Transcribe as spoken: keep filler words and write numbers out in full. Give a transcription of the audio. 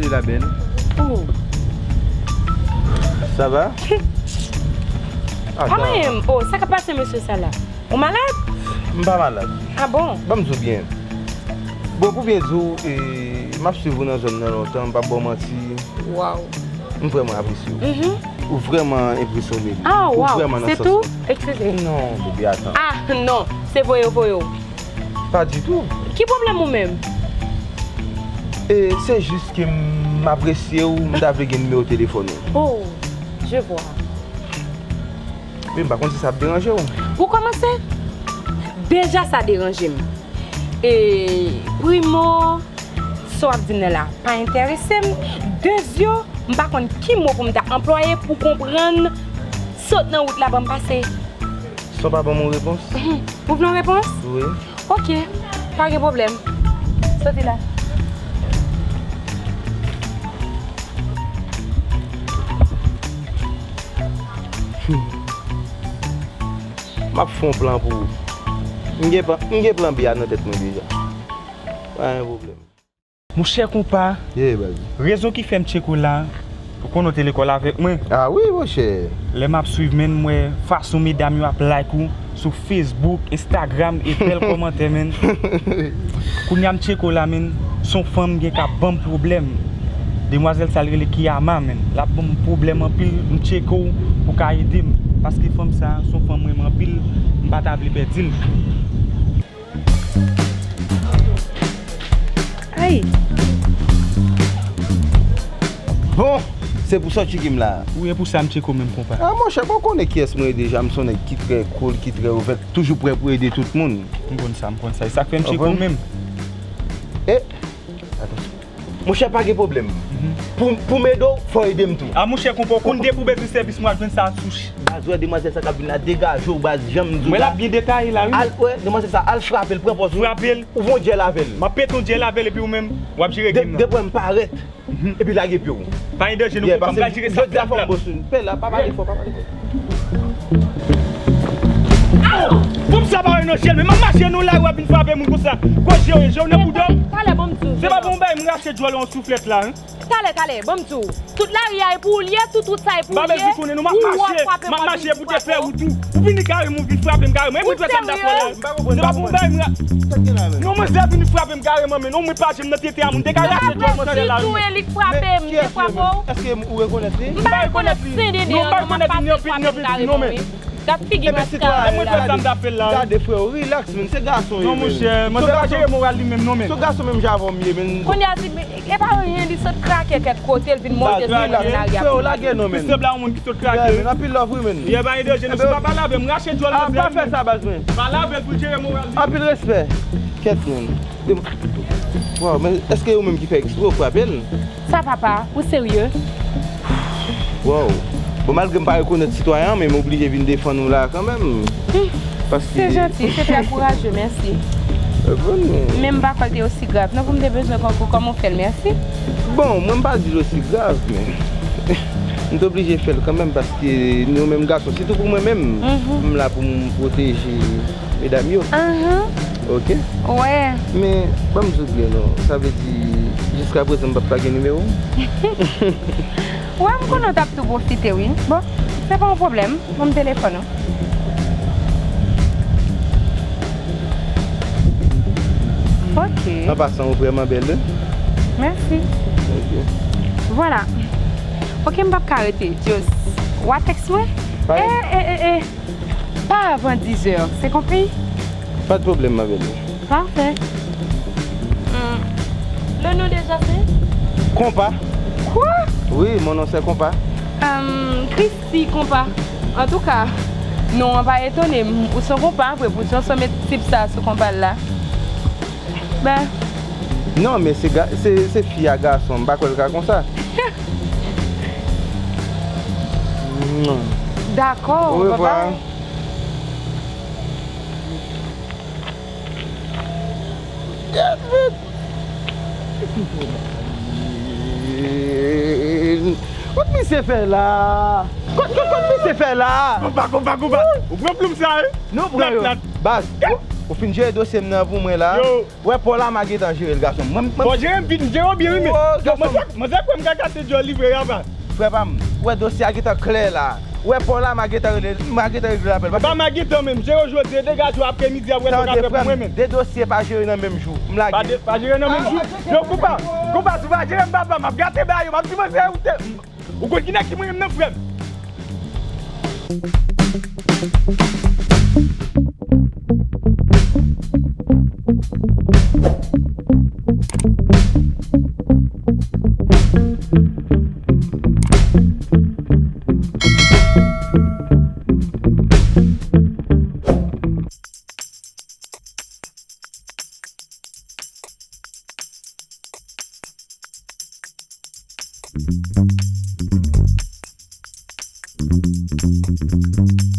La belle. Oh. Ça va? Pa manyen m. Oh, sa k ap pase mesye sa la? Ou malad? M pa malad. Ah bon? Ban m di w byen. Bon, pou byen di w, e, m ap swiv ou nan zòn nan lontan, m p ap ba w manti. Waw. M vrèman apresye w. Mhm. Ou vrèman enpresyone m. Ah, ou waw. Vrèman nan sans mwen. Se tou? Eskize. Non, bebe, atan. Ah, non. Se voye w voye w. Pa ditou. Ki pwoblèm ou menm? E, se jis ke m apresye w, m ta vle gen nimewo telefòn ou. Oh, je vois. Men m pa konn si sa ap deranje w. Pou kòmanse, deja sa deranje m. E, primo, sa w ap di m nan la pa enterese m. Dezyo, m pa konn ki mo pou m ta anplwaye pou konprann sot nan wout la ban m pase. Sa w pa ban m yon repons? Mhm. Ou vle yon repons? Wi. Ok, pa gen pwoblèm. Soti la. M ap fè yon plan pou ou. M gen plan, m gen plan B a nan tèt mwen deja. Pa gen pwoblèm. Monchè konpa, yeah, baz, rezon ki fè m tcheke w la, ou konnen w te lekòl avèk mwen. Ah wi, monchè. Lè m ap swiv, menn, m wè fason medam yo ap like ou sou Facebook, Instagram, e bèl kòmantè, menn. Kounye a m tcheke w la, menn, s on fanm gen k ap ban m pwoblèm. Demwazèl sa l rele Kiyama, menn. L ap ban m pwoblèm anpil, m tcheke w pou w ka ede m. Paske fanm sa, s on fanm m renmen anpil, m pa ta vle pèdi l. Ay! Bon, se pou sa w tcheke m la. Wi, e pou sa m tcheke w menm, konpa. Ah, monchè, bon, w konnen kiyès mwen ye deja, m s on nèg ki trè cool, ki trè ouvè, toujou prè pou ede tout moun. M konn sa, m konn sa. E sa k fè m tcheke w menm. E, atansyon. Monchè, pa gen pwoblèm. Mhm. Pou, pou m ede w, fò w ede m tou. A, monchè, konpa, w konn depi w bezwen sèvis mwen, w ap jwenn sa sou ch-. Baz, wè, demwazèl sa k ap vin la, degaje w, baz, jan m di w la. Mwen, l ap byen detaye la, wi. Al, wè, demwazèl sa, al frape l, pran pòz ou. Frape l. Ou fè yon djèl avè l. M ap pete yon djèl avè l, epi ou menm, w ap jere game nan. Depi w wè m parèt, epi lage pye w. Pa gen danje, non, konpa, m pral jere sa. Jodi a fò m bòs ou. Pè la, pa pale fò, pa pale fò. Aw! Fanm sa pa wè nan syèl, men m ap mache nan lari, w ap vin frape moun konsa. Gwo je w ye, je w nan bouda w. Talè, talè, ban m di w. Se pa pou yon bagay, m rache djòl yon souflèt la, wi. Talè, talè, ban m di w. Tout lari a e pou ou l ye, tout wout sa e pou ou l ye. M pa bezwen konnen, non, m ap mache, m ap mache pou te fè wout ou. Ou vini kare m, ou vin frape m kare m. E mwen ki fè sa m ta fè la. M pa konprann, m pa konprann. Sa k gen la menm? Non, manzè vini frape m kareman, men non, mwen pa janm nan tete a moun. Te ka rache djòl mwen sou la, wi. Men kiyès li menm? Èske ou rekonèt li? M pa rekonèt li. Non, m pa rekonèt li, ni anpil, ni anpil, non, men. Gad figi maskara la. E mwen fè sa m ta fè l la, wi. Gade, freo, relax, men. Se gason ye, men. Non, monchè, manzè pa jere moral li menm, non, men. Se gason menm jan avè w m ye, men. Kounye a, si, e pa anyen, li sot krake kèk kote, l vin monte sou moun nan, y ap. Freo, lage non, men. Tout sèb la, yon moun ki sot krake. Yeah, men, anpil love, wi, men. Yeah, ba, e de je, nou pa pale avè m, rache djòl manzè. Pa fè sa, baz mwen. Pale avè l pou l jere moral li. Anpil respè. Kèt, men. Waw, men èske ou menm ki fè eksprè ou frape l? Sa papa, ou serye? Waw. Bon, malgre m pa rekonèt sitwayen an, men m oblije vin defann ou la kanmenm. Hmm. Paske... Se janti, se trè kouraje, mèsi. Bon, men... Men m pa kwè l te osi grav non, pou m te bezwen konkou kòman w fè l, mèsi. Bon, mwen m pa di l osi grav, men m te oblije fè l kanmenm paske nou menm gason, sitou pou mwen menm, m la pou m pwoteje medam yo. Ahan. Ok? Wè. Men, ban m di w byen non, sa vle di, jiska prezan m p ap pa gen nimewo w? Wè, m konnen w t ap tou pwofite, wi. Bon, se pa yon pwoblèm. Ban m telefòn ou. Ok. An pasan, ou vrèman bèl, wi. Mèsi. Ok. Vwala. Ok, m p ap ka rete. Just, w a tèks mwen? Pa... Eh, eh, eh, eh. Pa avan dizè, se konpri? Pa de pwoblèm, ma belle. Parfait. Hmm. Le nom déjà c'est? Konpa. Quoi? Oui, mon nom c'est Konpa. Euh, Christy Konpa. Antouka, non an pa etone m. Ou se yon konpa vre pou jan w met tip sa sou konpa l la. Ben. Non, men se ga-, se, se fi a gason, m pa kwè l ka konsa. Dakò, papa. Au revoir. Kot misye fè la? Kot, kot, kot misye fè la? Konpa, konpa, konpa. Ou pran plim sa, wi? Nou pran yo. Baz. Ou fin jere dosye m nan pou mwen la. Yo. Ou wè pa w la, m a gentan jere l, gason. Mwen, mwen, fò jere m vin, jere w byen, wi, men. Yo, gason. Manzè, manzè kwè m ka kase djòl livre a, pa. Frè pa m, ou wè dosye a gentan klè la. Ou wè pa w la, m a gentan regle, m a gentan regle l avè l. E pa m a gentan menm, jere w jodi, degaje w aprèmidi a, ou wè sa w ka fè pou mwen menm. Tande, frè m, de dosye pa jere nan menm jou. M lage. Pa de, pa jere nan menm jou. Yo, konpa, konpa, si w pa jere m, papa, m ap gate bagay yo, m ap di manzè ou te. Ou konn ki nèg ki mwen menm nan, frè m?